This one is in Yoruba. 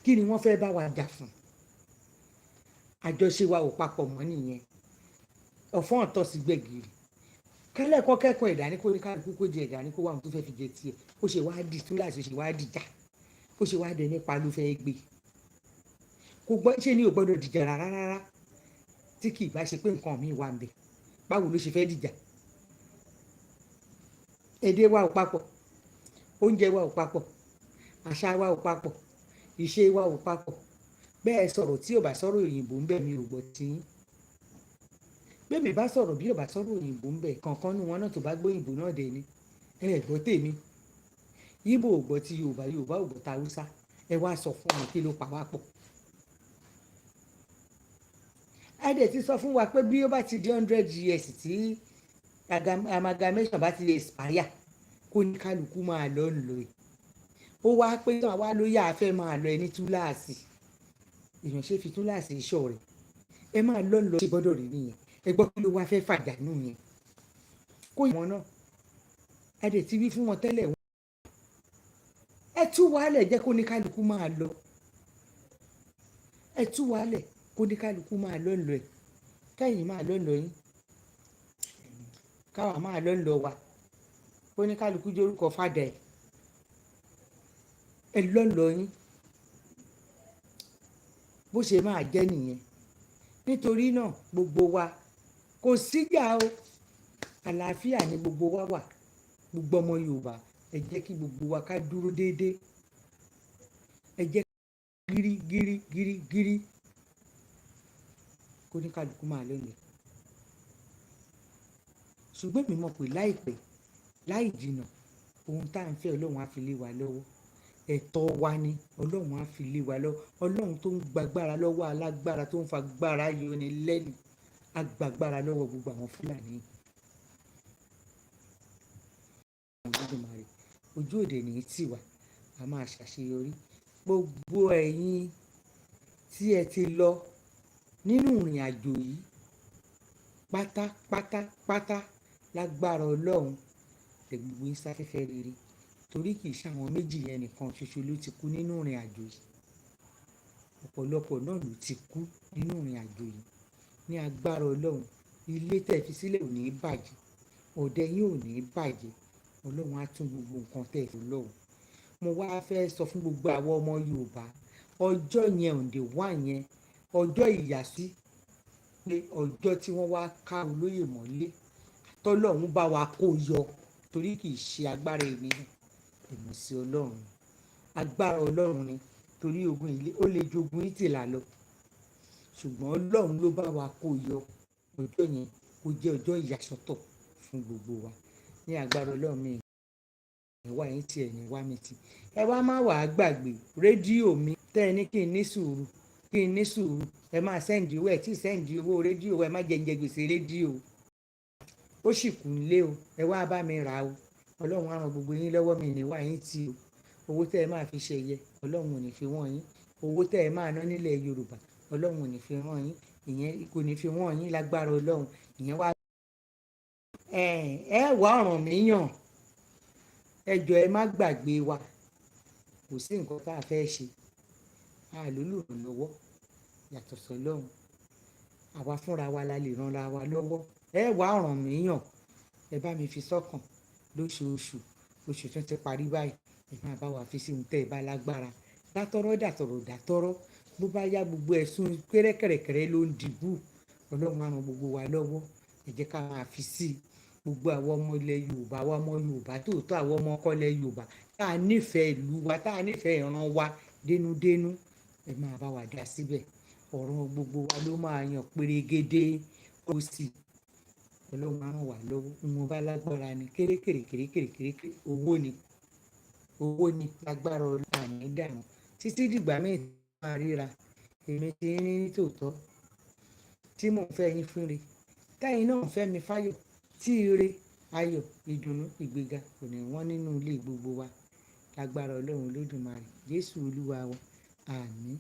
Kí ni wọ́n fẹ́ bá wa jà fún? Àjọṣe wa ò papọ̀ mọ́ nìyẹn. Ọ̀fọ́n ọ̀tọ̀ sí gbẹ̀gìrì kẹ́lẹ́kọ́ kẹ́kọ̀ọ́ ẹ̀dá ní kó ní kálukú kó jẹ ẹ̀dá ní kó wà wọn tó fẹ́ fi jẹ tiẹ̀. Ó ṣe wá di túláàsì, ó ṣe wá dìjà, ó ṣe wá dẹ nípa ló fẹ́ gbé kò gbọ́. Ṣé ni ò gbọ́dọ̀ dìjà rárá rárá, tí kì í bá ṣe pé nǹkan míì wà ń bẹ̀. Báwo ló ṣe fẹ́ dìjà? Èdè wa ò papọ̀, oúnjẹ wa ò papọ̀, àṣà wa ò papọ̀, ìṣe wa ò papọ̀. Bẹ́ẹ̀ sọ̀rọ̀, tí ò bá sọ̀rọ̀ òyìnbó ń bẹ̀, mi ò gbọ́ tí yín. Bẹ́ẹ̀ mi bá sọ̀rọ̀, bí ò bá sọ̀rọ̀ òyìnbó ń bẹ̀, kankan nu wọn náà tó bá gbóyìnbó náà dé ni ẹ gbọ́ tèmi. Yíbò ò gbọ́ ti Yorùbá, Yorùbá ò gbọ́ ti Haúsá. Ẹ wá sọ fún mi, kí ló pa wá pọ̀? Ẹ dẹ̀ ti sọ fún wa pé bí ó bá ti di 100 years, tí amalgamation bá ti expire, kó ní kálukú máa lọ ń lọ ẹ̀. Ó wá pé tán àwa ló yà á fẹ́ máa lọ ẹ ní túláàsì. Èèyàn ṣe fi túláàsì iṣọ́ rẹ̀, ẹ máa lọ ń lọ. Ṣe gbọ́dọ̀ rí nìyẹn? Ẹ gbọ́, kí ló wá fẹ́ fàjà nù yẹn? Kó ìwọ̀n náà, ẹ dẹ̀ ti wí fún wọn tẹ́lẹ̀, ẹ tú wàhálẹ̀, jẹ́ kó ní kálukú máa lọ. Ẹ tú wàhálẹ̀, kó ní kálukú máa lọ ń lọ ẹ̀, kẹ́yìn máa lọ ń lọ yín, káwa máa lọ ń lọ wa, kó ní kálukú jórúkọ fàdà ẹ̀. Ẹ lọ ń lọ yín, bó ṣe máa jẹ́ nìyẹn. Nítorí náà, gbogbo wa, kò síjà o, àlàáfíà ni gbogbo wa wà. Gbogbo ọmọ Yorùbá, ẹ jẹ́ kí gbogbo wa ká dúró déédéé. Ẹ jẹ́ gírí gírí gírí gírí, kó ní kálukú máa lónìí. Ṣùgbọ́n èmi mọ̀ pé láìpẹ́ láì jìnnà, ohun tá à ń fẹ́, Ọlọ́run á fi lé wa lọ́wọ́. Ẹ̀tọ́ wa ni Ọlọ́run á fi lé wa lọ́wọ́. Ọlọ́run tó ń gbàgbára lọ́wọ́ alágbára, tó ń fagbára yọni lẹ́nu, á gbàgbára lọ́wọ́ gbogbo àwọn Fúlàní. Olódùmarè, ojú òde ní tì wá, a máa ṣàṣeyọrí. Gbogbo ẹ̀yin tí ẹ ti lọ nínú ìrìn àjò yìí pátápátápátá, lágbára Ọlọ́run, ẹ gbogbo yín sáfẹ́fẹ́ rere, torí kì í ṣe àwọn méjì yẹn nìkan ṣoṣo ló ti kú nínú ìrìn àjò yìí. Ọ̀pọ̀lọpọ̀ náà ló ti kú nínú ìrìn àjò yìí. Ní agbára Ọlọ́run, ilé tẹ́ fi sílẹ̀ ò ní bàjẹ́, ọ̀dẹ̀ yín ò ní bàjẹ́. Ọlọ́run á tún gbogbo nǹkan tẹ́ fi lọ́wọ́. Mo wá fẹ́ sọ fún gbogbo àwọn ọmọ Yorùbá, ọjọ́ yẹn, on the 1 yẹn, ọjọ́ ìyàsí pé ọjọ́ tí wọ́n wá ká olóyè mọ́lé, tọ́lọ́run bá wa kó yọ, torí kì í ṣe agbára ènìyàn, ìmọ̀sí Ọlọ́run, agbára Ọlọ́run ni, torí ogun ilé ó lè jogun ìtìlá lọ, ṣùgbọ́n Ọlọ́run ló bá wa kó yọ. Ọjọ́ yẹn kó jẹ́ ọjọ́ ìyàsọ́tọ̀ fún gbogbo wa. Ní agbára Ọlọ́run, mi ìwà yín tiẹ̀ ní wá mi tì. Ẹ wá má wàá gbàgbé rédíò mi tẹ́ ẹ ní kí n ní sùúrù, kí n ní sùúrù. Ẹ máa send owó ẹ, tí send owó rédíò. Ẹ má jẹ́ ń jẹ gbèsè rédíò, ó sì kù ń lé o. Ẹ wá bá mi rà o. Ọlọ́run á ràn gbogbo yín lọ́wọ́. Mi ní wá yín tì o. Owó tẹ́ ẹ máa fi ṣe yẹ, Ọlọ́run ò ní fi wọ́n yín. Owó tẹ́ ẹ máa ná nílẹ̀ Yorùbá, Ọlọ́run ò ní fi wọ́n yín, ìyẹn kò ní fi wọ́n yín lágbára Ọlọ́run. Ìyẹn wá ẹ ẹ wá ọ̀ràn mi yàn. Ẹ jọ̀ọ́, ẹ má gbàgbé wa. Kò sí nǹkan tá a fẹ́ ṣe, a lólùrànlọ́wọ́ yàtọ̀ sọ́lọ́run. Àwa fúnra wa la lè ranra wa lọ́wọ́. Ẹ wá ọ̀ràn mi yàn, ẹ bá mi fi sọ́kàn lóṣooṣù. Oṣù tún ti parí báyìí. Ẹ máa bá wa fi sí ohun tẹ́ ẹ bá lágbára. Dátọ́rọ́ dàtọ̀rọ̀ dàtọ́rọ́, bó bá yá, gbogbo ẹ̀sùn kẹ́rẹ́kẹ̀rẹ̀kẹ̀rẹ́ ló ń dìbò. Ọlọ́run á ran gbogbo wa lọ́wọ́. Ẹ jẹ́ ká máa fi sí i. Gbogbo àwọn ọmọ ilẹ̀ Yorùbá, àwọn ọmọ Yorùbá tòótọ́, àwọn ọmọ ọkọ ilẹ̀ Yorùbá tá a nífẹ̀ẹ́ ìlú wa, tá a nífẹ̀ẹ́ ìran wa dénúdénú, ẹ máa bá wa dá síbẹ̀. Ọ̀rọ̀ gbogbo wa ló máa yàn pérégedé. Ó sì Ọlọ́run á ràn wá lọ́wọ́. Ìwọ̀n bá lágbára ni kérékèrè kérékèrè kérékèrè, owó ni, owó ni. Lágbára Ọlọ́run, àní dààmú títí dìgbà míì máa ríra. Èmi ti ní ní tòótọ́ tí mò ń fẹ́ yín fún re, tẹ́yìn náà ń fẹ́ mi fáyọ̀, tí ire, ayọ̀, ìdùnnú, ìgbéga kò ní wọ́n nínú ilé gbogbo wa lágbára Ọlọ́run Olódùmarè, Jésù Olúwa wa. Àmín.